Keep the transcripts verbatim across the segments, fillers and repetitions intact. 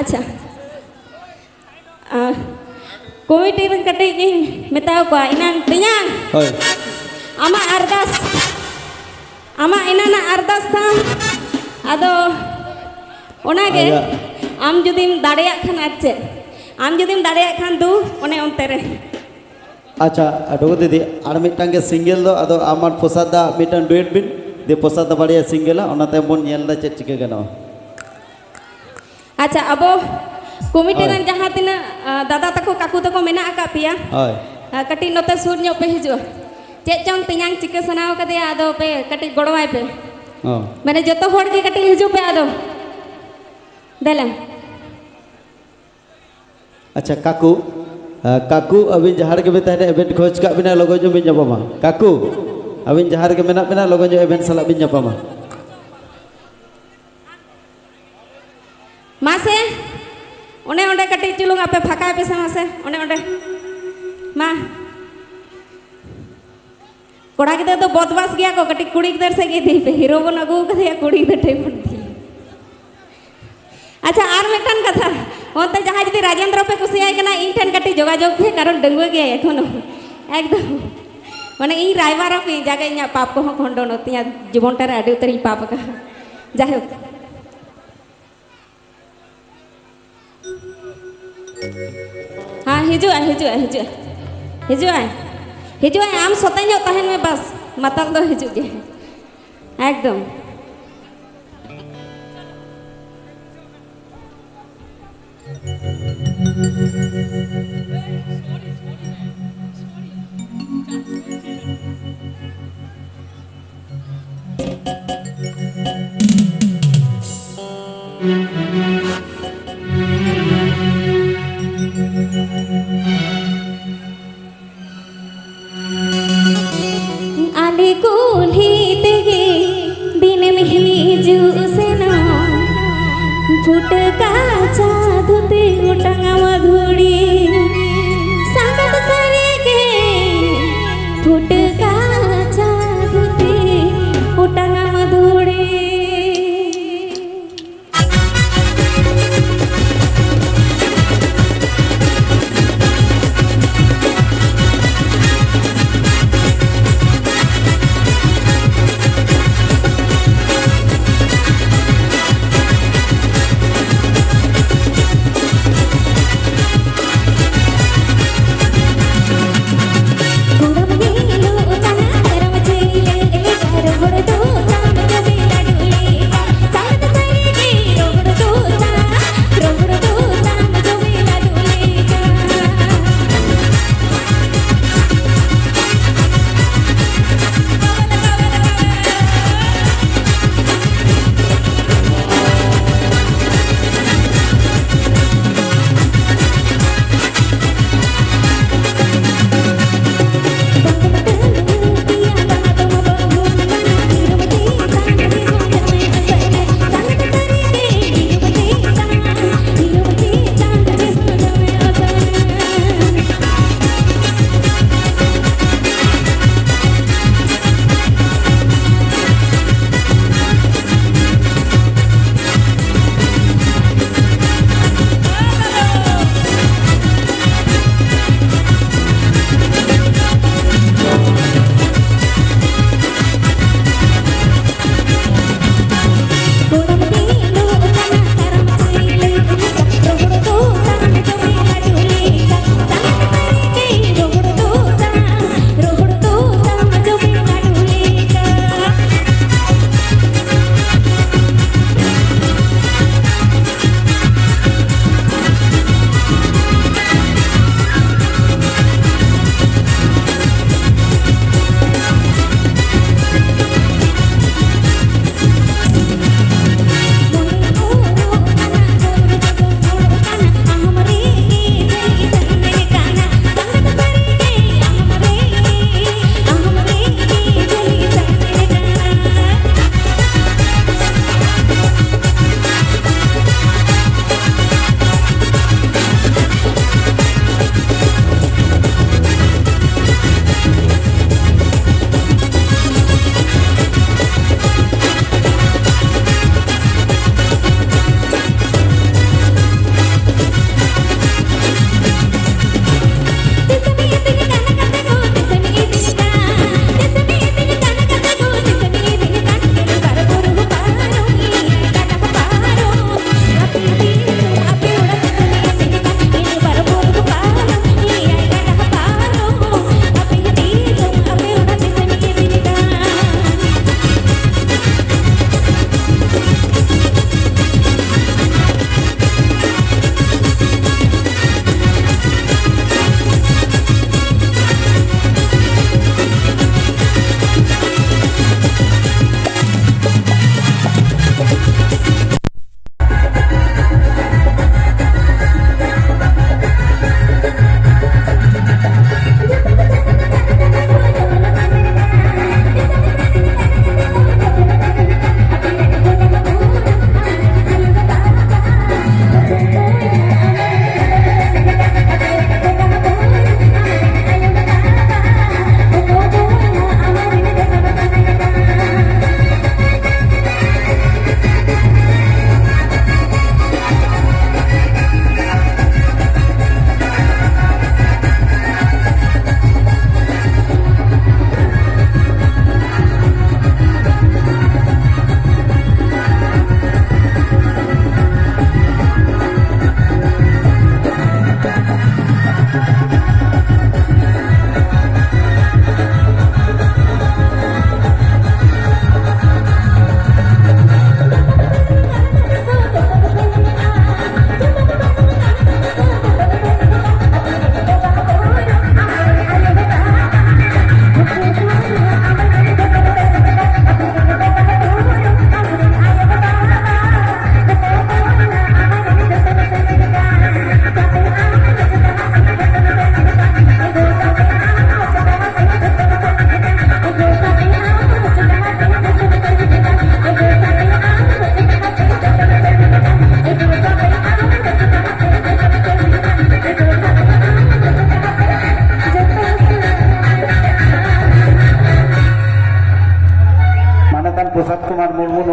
ᱟᱪᱪᱷᱟ, ᱟᱨ ᱠᱚᱢᱤᱴᱤ ᱨᱮᱱ ᱠᱟᱹᱴᱤᱡ ᱤᱧ ᱢᱮᱛᱟᱣ ᱠᱚᱣᱟ, ᱮᱱᱟᱱ ᱛᱮᱭᱟᱝ, ᱦᱳᱭ᱾ ᱟᱢᱟᱜ ᱟᱨᱫᱟᱥ, ᱟᱢᱟᱜ ᱮᱱᱟᱱᱟᱜ ᱟᱨᱫᱟᱥ ᱛᱟᱢ, ᱟᱫᱚ ᱚᱱᱟᱜᱮ, ᱟᱭᱟᱜ᱾ ᱟᱢ ᱡᱩᱫᱤᱢ ᱫᱟᱲᱮᱭᱟᱜ ᱠᱷᱟᱱ, ᱟᱨ ᱪᱮᱫ, ᱟᱢ ᱡᱩᱫᱤᱢ ᱫᱟᱲᱮᱭᱟᱜ ᱠᱷᱟᱱ ᱫᱩ, ᱚᱱᱮ ᱚᱱᱛᱮ ᱨᱮ᱾ ᱟᱪᱪᱷᱟ, ᱰᱚᱜᱚᱨ ᱫᱤᱫᱤ, ᱟᱨ ᱢᱤᱫᱴᱟᱝ ᱜᱮ ᱥᱤᱝᱜᱮᱞ ᱫᱚ, ᱟᱫᱚ ᱟᱢ ᱟᱨ ᱯᱨᱚᱥᱟᱫ ᱫᱟ ᱢᱤᱫᱴᱟᱝ ᱰᱩᱭᱮᱴ ᱵᱤᱱ, ᱫᱤᱭᱮ ᱯᱨᱚᱥᱟᱫ ᱫᱟ ᱵᱟᱨᱭᱟ ᱥᱤᱝᱜᱮᱞᱟ, ᱚᱱᱟ ᱛᱟᱭᱚᱢ ᱵᱚᱱ ᱧᱮᱞ ᱮᱫᱟ ᱪᱮᱫ ᱪᱤᱠᱟᱹ ᱜᱟᱱᱚᱜᱼᱟ᱾ ᱟᱪᱪᱷᱟ, ᱟᱵᱚ ᱠᱚᱢᱤᱴᱤ ᱦᱳᱭ᱾ ᱨᱮᱱ ᱡᱟᱦᱟᱸ ᱛᱤᱱᱟᱹᱜ, ᱟ, ᱫᱟᱫᱟ ᱛᱟᱠᱚ, ᱠᱟᱠᱩ ᱛᱟᱠᱚ ᱢᱮᱱᱟᱜ ᱟᱠᱟᱫ ᱯᱮᱭᱟ, ᱦᱳᱭ᱾ ᱟ, ᱠᱟᱹᱴᱤᱡ ᱱᱚᱛᱮ ᱥᱩᱨ ᱧᱚᱜ ᱯᱮ ᱦᱤᱡᱩᱜᱼᱟ᱾ ᱪᱮᱫ ᱪᱚᱝ ᱛᱮᱧᱟᱝ ᱪᱤᱠᱟᱹ ᱥᱟᱱᱟᱣ ᱠᱟᱫᱮᱭᱟ, ᱟᱫᱚ ᱯᱮ ᱠᱟᱹᱴᱤᱡ ᱜᱚᱲᱚᱣᱟᱭ ᱯᱮ᱾ ᱚ᱾ ᱢᱟᱱᱮ ᱡᱚᱛᱚ ᱦᱚᱲ ᱜᱮ ᱠᱟᱹᱴᱤᱡ ᱦᱤᱡᱩᱜ ᱯᱮ ᱟᱫᱚ᱾ ᱫᱮᱞᱟ᱾ ᱟᱪᱪᱷᱟ, ᱠᱟᱠᱩ, ᱟ, ᱠᱟᱠᱩ, ᱟᱹᱵᱤᱱ ᱡᱟᱦᱟᱸ ᱨᱮᱜᱮ ᱵᱤᱱ ᱛᱟᱦᱮᱱᱟ, ᱮᱵᱷᱮᱱ ᱠᱷᱚᱡᱽ ᱠᱟᱜ ᱵᱤᱱᱟ, ᱞᱚᱜᱚᱱ ᱧᱚᱜ ᱵᱤᱱ ᱧᱟᱯᱟᱢᱟ᱾ ᱠᱟᱠᱩ, ᱟᱹᱵᱤᱱ ᱡᱟᱦᱟᱸ ᱨᱮᱜᱮ ᱢᱮᱱᱟᱜ ᱵᱤᱱᱟ, ᱞᱚᱜᱚᱱ ᱧᱚᱜ ᱮᱵᱷᱮᱱ ᱥᱟᱞᱟᱜ ᱵᱤᱱ ᱧᱟᱯᱟᱢᱟ᱾ ᱢᱟᱥᱮ, ᱚᱱᱮ ᱚᱸᱰᱮ ᱠᱟᱹᱴᱤᱡ ᱪᱩᱞᱩᱝ ᱟᱯᱮ ᱯᱷᱟᱸᱠᱟᱭ ᱯᱮᱥᱮ ᱢᱟᱥᱮ, ᱚᱱᱮ ᱚᱸᱰᱮ᱾ ᱢᱟ᱾ ᱠᱚᱲᱟ ᱜᱤᱫᱟᱹᱨ ᱫᱚ ᱵᱚᱫᱢᱟᱥ ᱜᱮᱭᱟ ᱠᱚ, ᱠᱟᱹᱴᱤᱡ ᱠᱩᱲᱤ ᱜᱤᱫᱟᱹᱨ ᱥᱮᱫ ᱜᱮ ᱤᱫᱤᱭ ᱯᱮ, ᱦᱤᱨᱳ ᱵᱚᱱ ᱟᱹᱜᱩ ᱟᱠᱟᱫᱮᱭᱟ, ᱠᱩᱲᱤ ᱜᱤᱫᱟᱹᱨ ᱴᱷᱮᱱ ᱵᱚᱱ ᱤᱫᱤᱭᱟ᱾ ᱟᱪᱪᱷᱟ, ᱟᱨ ᱢᱤᱫᱴᱟᱝ ᱠᱟᱛᱷᱟ, ᱚᱱᱛᱮ ᱡᱟᱦᱟᱸᱭ ᱡᱩᱫᱤ ᱨᱟᱡᱮᱱᱫᱨᱚ ᱯᱮ ᱠᱩᱥᱤᱭᱟᱭ ᱠᱟᱱᱟ, ᱤᱧ ᱴᱷᱮᱱ ᱠᱟᱹᱴᱤᱡ ᱡᱳᱜᱟᱡᱳᱜᱽ ᱯᱮ, ᱠᱟᱨᱚᱱ ᱰᱟᱺᱜᱩᱣᱟᱹ ᱜᱮᱭᱟᱭ ᱮᱠᱷᱚᱱᱳ᱾ ᱮᱠᱫᱚᱢ, ᱢᱟᱱᱮ, ᱤᱧ ᱨᱟᱭᱵᱟᱨ ᱟᱯᱮ, ᱡᱟᱜᱮ ᱤᱧᱟᱹᱜ ᱯᱟᱯ ᱠᱚᱦᱚᱸ ᱠᱷᱚᱸᱰᱚᱱᱚᱜ ᱛᱤᱧᱟ, ᱡᱤᱵᱚᱱ ᱴᱟ ᱨᱮ ᱟᱹᱰᱤ ᱩᱛᱟᱹᱨᱤᱧ ᱯᱟᱯ ᱟᱠᱟᱫᱟ᱾ ᱡᱟᱭᱦᱳᱠ, ᱦᱮᱸ, ᱦᱤᱡᱩᱜᱼᱟᱭ, ᱦᱤᱡᱩᱜᱼᱟᱭ, ᱦᱤᱡᱩᱜᱼᱟᱭ, ᱦᱤᱡᱩᱜᱼᱟᱭ, ᱦᱤᱡᱩᱜᱼᱟᱭ᱾ ᱟᱢ ᱥᱚᱛᱮ ᱧᱚᱜ ᱛᱟᱦᱮᱱ ᱢᱮ, ᱵᱟᱥ, ᱢᱟᱛᱟᱞ ᱫᱚ ᱦᱤᱡᱩᱜ ᱜᱮ᱾ ᱮᱠᱫᱚᱢ᱾ ᱟᱞᱮ ᱠᱩᱞᱦᱤ ᱛᱮᱜᱮ ᱫᱤᱱᱮᱢ ᱦᱤᱡᱩᱜ ᱥᱮᱱᱚᱜ, ᱯᱷᱩᱴᱟᱹ ᱠᱟᱪᱟ ᱫᱷᱩᱛᱤ ᱚᱴᱟᱝ ᱟᱢ ᱫᱷᱩᱲᱤ, ᱥᱟᱸᱜᱟᱛ ᱥᱟᱹᱨᱤᱜᱮ ᱯᱷᱩᱴᱟᱹ ᱠᱟᱪᱟ ᱫᱷᱩᱛᱤ ᱚᱴᱟᱝ ᱟᱢ ᱫᱷᱩᱲᱤ᱾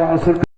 ᱟᱥᱚᱞ